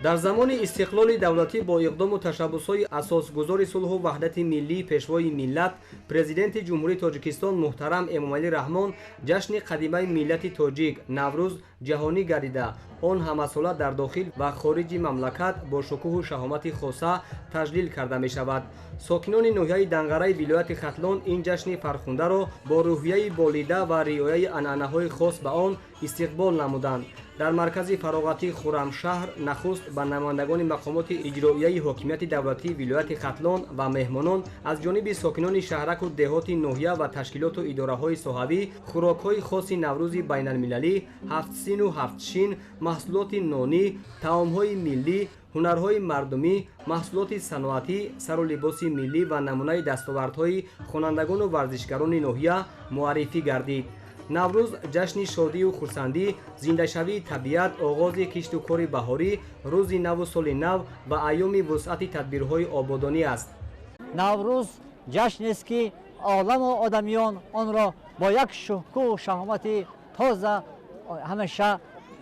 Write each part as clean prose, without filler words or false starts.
Дар замони истиқлоли давлатӣ бо иқдому ташаббусҳои асосгузори сулҳу ваҳдати миллӣ, пешвои миллат, Президенти Ҷумҳурии Тоҷикистон муҳтарам Эмомалӣ Раҳмон ҷашни қадимаи миллати тоҷик Наврӯз ҷаҳонӣ гардида, он ҳамасола дар дохил ва хориҷи мамлакат бо шукӯҳу шаҳомати хоса таҷлил карда мешавад. Сокинони ноҳияи Данғараи вилояти Хатлон ин ҷашни фархундаро бо рӯҳияи болида ва риояи анъанаҳои хос ба он истиқбол намуданд. Дар маркази фароғатии Хуррамшаҳр нахуст ба намояндагони мақомоти иҷроияи ҳокимияти давлатии вилояти Хатлон ва меҳмонон аз ҷониби сокинони шаҳраку деҳоти ноҳия ва ташкилоту идораҳои соҳавӣ хӯрокҳои хоси Наврӯзи байналмилалӣ, ҳафтсину ҳафтшин, маҳсулоти нонӣ, таомҳои миллӣ, ҳунарҳои мардумӣ, маҳсулоти саноатӣ, сару либоси миллӣ ва намунаи дастовардҳои хонандагону варзишгарони ноҳия муаррифӣ гардид. Наврӯз ҷашни шодию хурсандӣ, зиндашавии табиат, оғози кишту кори баҳорӣ, рӯзи наву соли нав ва айёми вусъати тадбирҳои ободонӣ аст. Наврӯз ҷашнест, ки оламу одамиён онро бо як шукӯҳу шаҳомати тоза ҳамеша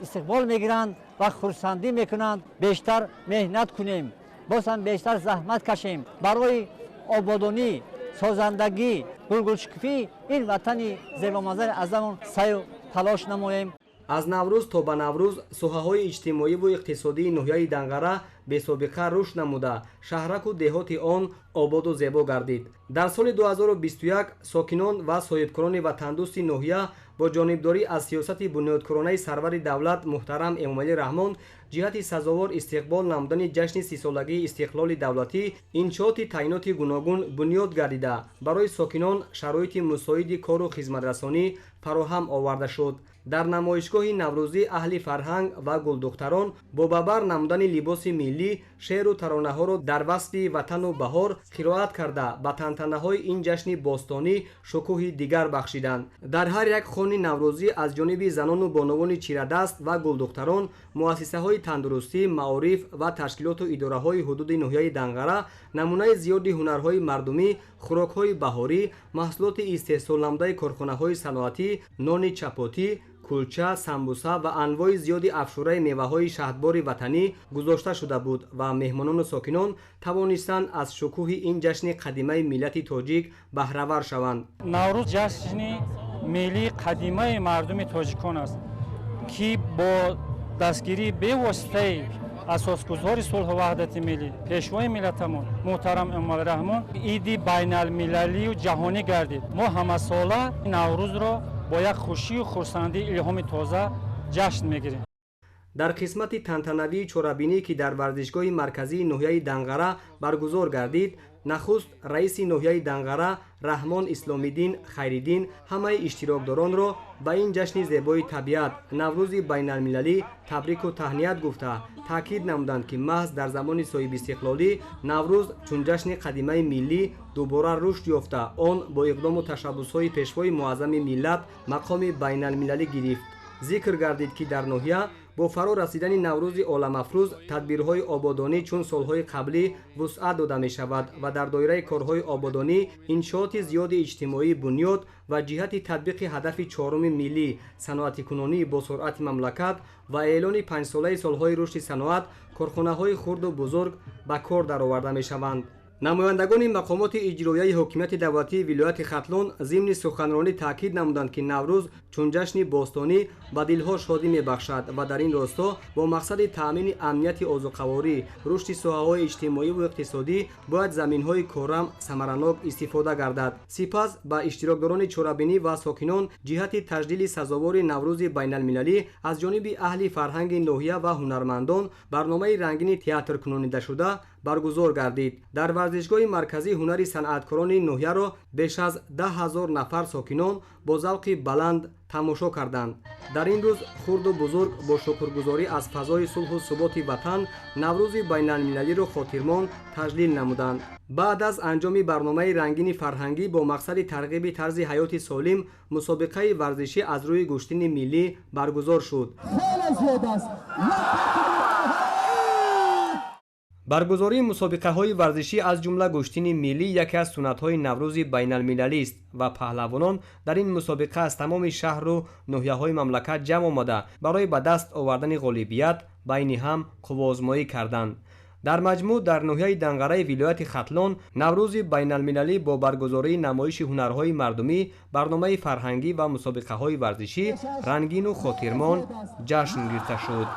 истиқбол мегиранд ва хурсандӣ мекунанд. Бештар меҳнат кунем, боз ҳам бештар заҳмат кашем барои ободонӣ, созандагӣ, гулгулшукуфии ин ватани зебоманзари азамон саъю талош намоем. Аз Наврӯз то ба Наврӯз соҳаҳои иҷтимоиву иқтисодии ноҳияи Данғара бесобиқа рушд намуда, шаҳраку деҳоти он ободу зебо гардид. Дар соли 2021 сокинон ва соҳибкорони ватандӯсти ноҳия бо ҷонибдорӣ аз сиёсати бунёдкоронаи сарвари давлат муҳтарам Эмомалӣ Раҳмон ҷиҳати сазовор истиқбол намудани ҷашни 30-солагии истиқлоли давлатӣ иншооти таъиноти гуногун бунёд гардида, барои сокинон шароити мусоиди кору хизматрасонӣ фароҳам оварда шуд. Дар намоишгоҳи наврӯзӣ аҳли фарҳанг ва гулдухтарон бо ба бар намудани либоси миллӣ шеъру таронаҳоро дар васфи ватану баҳор қироат карда, ба тантанаҳои ин ҷашни бостонӣ шукӯҳи дигар бахшиданд. Дар ҳар як хони наврӯзӣ аз ҷониби занону бонувони чирадаст ва гулдухтарон, муассисаҳои тандурустӣ, маориф ва ташкилоту идораҳои ҳудуди ноҳияи Данғара намунаи зиёди ҳунарҳои мардумӣ, хӯрокҳои баҳорӣ, маҳсулоти истеҳсолнамудаи корхонаҳои саноатӣ, нони чапотӣ, кулча, самбуса ва анвои зиёди афшураи меваҳои шаҳдбори ватанӣ гузошта шуда буд ва меҳмонону сокинон тавонистанд аз шукӯҳи ин ҷашни қадимаи миллати тоҷик баҳравар шаванд. Наврӯз ҷашни миллии қадимаи мардуми тоҷикон аст, ки бо дастгирии бевоситаи асосгузори сулҳу ваҳдати миллӣ, пешвои миллатамон муҳтарам Эмомалӣ Раҳмон иди байналмилалию ҷаҳонӣ гардид. Мо ҳамасола Наврӯзро бо як хушию хурсандӣ, илҳоми тоза ҷашн мегирем. Дар қисмати тантанавии чорабинӣ, ки дар варзишгоҳи марказии ноҳияи Данғара баргузор гардид, нахуст раиси ноҳияи Данғара Раҳмон Исломиддин Хайриддин ҳамаи иштирокдоронро ба ин ҷашни зебои табиат, Наврӯзи байналмилалӣ табрику таҳният гуфта, таъкид намуданд, ки маҳз дар замони соҳибистиқлолӣ Наврӯз чун ҷашни қадимаи миллӣ дубора рушд ёфта, он бо иқдому ташаббусҳои пешвои муаззами миллат мақоми байналмилалӣ гирифт. Зикр гардид, ки дар ноҳия бо фаро расидани Наврӯзи оламафрӯз тадбирҳои ободонӣ чун солҳои қаблӣ вусъат дода мешавад ва дар доираи корҳои ободонӣ иншооти зиёди иҷтимоӣ бунёд ва ҷиҳати татбиқи ҳадафи чоруми миллӣ, саноатикунонии босуръати мамлакат ва эълони панҷсолаи солҳои рушди саноат корхонаҳои хурду бузург ба кор дароварда мешаванд. Намояндагони мақомоти иҷроияи ҳокимияти давлатии вилояти Хатлон зимни суханронӣ таъкид намуданд, ки Наврӯз чун ҷашни бостонӣ ба дилҳо шодӣ мебахшад ва дар ин росто бо мақсади таъмини амнияти озуқаворӣ, рушди соҳаҳои иҷтимоиву иқтисодӣ бояд заминҳои корам самаранок истифода гардад. Сипас ба иштирокдорони чорабинӣ ва сокинон ҷиҳати таҷлили сазовори Наврӯзи байналмилалӣ аз ҷониби аҳли фарҳанги ноҳия ва ҳунармандон барномаи рангини театркунонидашуда Баргузор гардид. Дар варзишгоҳи марказии ҳунари санъаткорони ноҳияро беш аз 10 000 нафар сокинон бо завқи баланд тамошо карданд. Дар ин рӯз хурду бузург бо шукргузорӣ аз фазои сулҳу суботи ватан Наврӯзи байналмилалиро хотирмон таҷлил намуданд. Баъд аз анҷоми барномаи рангини фарҳангӣ бо мақсади тарғиби тарзи ҳаёти солим мусобиқаи варзишӣ аз рӯи гӯштини миллӣ баргузор шуд. Баргузории мусобиқаҳои варзишӣ, аз ҷумла гӯштини миллӣ, яке аз суннатҳои Наврӯзи байналмилалист ва паҳлавонон дар ин мусобиқа аз тамоми шаҳру ноҳияҳои мамлакат ҷамъ омада, барои ба даст овардани ғолибият байни ҳам қувваозмоӣ карданд. Дар маҷмӯъ, дар ноҳияи Данғараи вилояти Хатлон Наврӯзи байналмилалӣ бо баргузории намоиши ҳунарҳои мардумӣ, барномаи фарҳангӣ ва мусобиқаҳои варзишӣ рангину хотирмон ҷашн гирифта шуд.